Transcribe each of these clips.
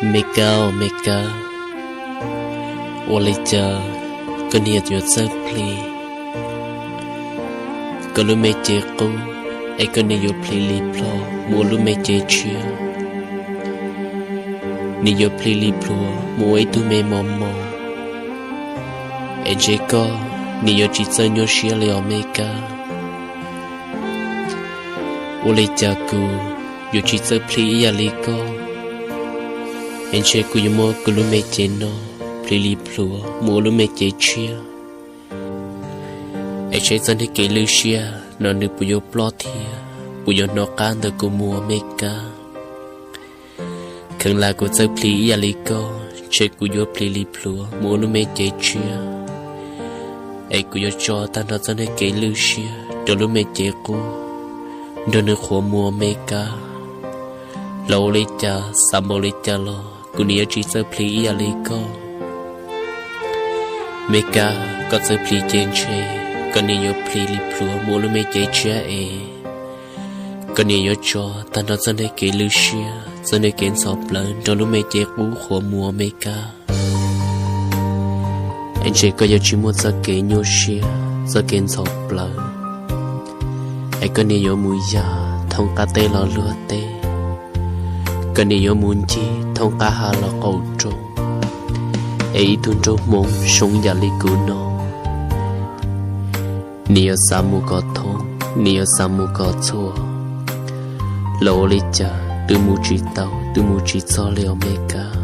Me Kab, me Kab, ua li cas koj niam yuav txawj plhis koj lub me cev qub, es koj niam yuav plhis li plhuav mus ua lub me cev tshiab? Nws yuav plhis li plhuav mus ua ib tug me mos mos, es ntshe koj niam yuav tsis txawj nyuaj siab li os me Kab. Ua li cas kuv yuav tsis txawj plhis ib yam li koj, es ntshe kuv yuav muab kuv lub me cev no plhis li plhuav mus ua lub me cev tshiab, es saib txoj niag kev lwj siab no nws puas yuav ploj thiab puas yuav hnov qab ntawm kuv mus os me Kab. Kheev lam kuv txawj plhis ib yam li koj, ntshe kuv yuav plhis li plhuav mus ua lub me cev tshiab, es kuv yuav tso tag nrho txoj niag kev lwj siab rau lub me cev qub nrog nws qhuav mus os me Kab. Los ua li cas xav npaum li cas los kuv niam yuav tsis txawj plhis ib yam li koj. Me Kab, koj txawj plhis ces ntshe koj niam yuav plhis li plhuav mus ua lub me cev tshiab es koj niam yuav tso tag nrho txoj niag kev lwj siab, txoj niag kev ntxhov plawv nrog lub me cev qub qhuav mus os me Kab. Es ntshe koj yuav tsis muaj txoj kev nyuaj siab, txoj kev ntxhov plawv, es koj niam yuav mus yam thoob qab teb los luag teb, koj niam yuav mus ncig thoob qab hav los qaum roob, es ib tug nraug Hmoob zoo yam li kuv no, nws yuav xav mus kom thoob, nws yuav xav mus kom txhua, los ua li cas twb mus tsis tau, twb mus tsis txog li os me Kab.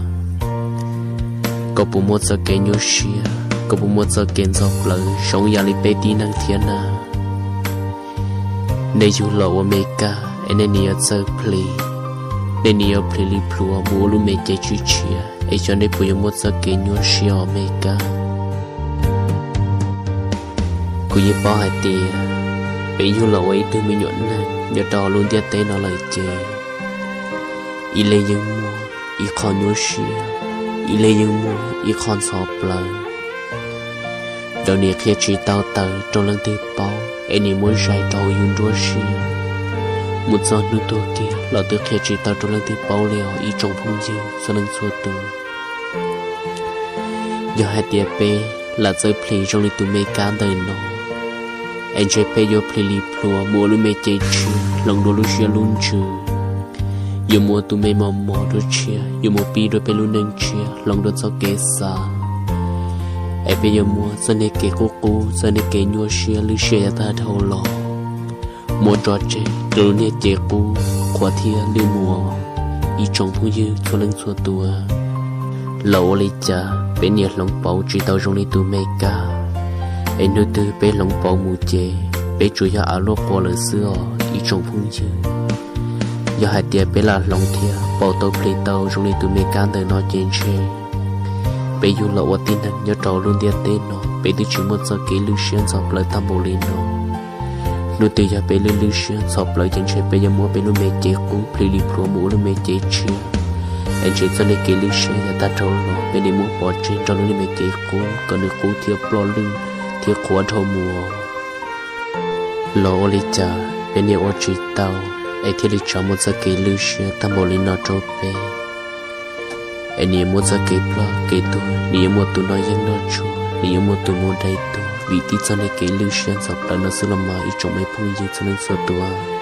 Koj puas muaj txoj kev nyuaj siab, koj puas muaj txoj kev ntxhov plawv zoo yam li peb tib neeg thiab na? Nej yug los ua me Kab es nej niam yuav txawj plhis, nej niam yuav plhis li plhuav mus ua lub me cev tshiab tshiab, es xyov nej puas yuav muaj txoj kev nyuaj siab os me Kab. Kuv yeej paub hais tias peb yug los ua ib tug me nyuam neeg nyob rau lub ntiaj teb no lawm ces ib leeg yeej muaj ib qho nyuaj siab, ib leeg yeej muaj ib qho ntxhov plawv. Rau niam qhia tsis tau tawm rau leej twg paub, es niam muab zais rau hauv yus nruab siab, mus txog hnub tuag kiag los twb qhia tsis tau rau leej twg paub li os ib tsoom phooj ywg txhua leej txhua tus. Yog hais tias peb lam txawj plhis zoo li tus me Kab ntawm no, es ntshe peb yuav plhis li plhuav mus ua lub me cev tshiab hloov dua lub siab lub ntsws, yuav mus ua tus me mos mos dua tshiab, yuav mus pib dua peb lub neej tshiab hloov dua txoj kev xav, es peb yuav muab txoj niag kev qub qub, txoj niag kev nyuaj siab lwj siab yav tag dhau los muab tso tseg rau lub niag cev qub qhuav thiab lwj mus. Ib tsoom phooj ywg txhua leej txhua tus, los ua li cas peb niam hloov pauv tsis tau zoo li tus me Kab, es hnub twg peb hloov pauv mus ces peb tsuas yog av luaj qua lawm xwb os ib tsoom phooj ywg. Yog hais tias peb lam hloov thiab pauv tau plhis tau zoo li tus me Kab ntawm no ces ntshe peb yug los ua tib neeg nyob rau lub ntiaj teb no peb twb tsis muaj txoj kev lwj siab ntxhov plawv tag npaum li no. Hnub twg yog peb lwj lwj siab ntxhov plawv ces ntshe peb yuav muab peb lub me cev qub plhis li plhuav mus ua lub me cev tshiab, es ntshe txoj niag kev lwj siab yav tag dhau los peb niam muab pov tseg nrog lub niag me cev qub kom nws qub thiab ploj lwj thiab qhuav dhau mus. Los ua li cas peb niam ua tsis tau, es thiaj li tso muaj txoj kev lwj siab tag npaum li no rau peb. Es nws yuav muaj txoj kev ploj kev tuag, nws yuav muaj tus noj yeeb noj tshuaj, nws yuav muaj tus mus dai tuag vim tib txoj niag kev lwj siab ntxhov plawv no xwb los mas ib tsoom me phooj ywg txhua leej txhua tus.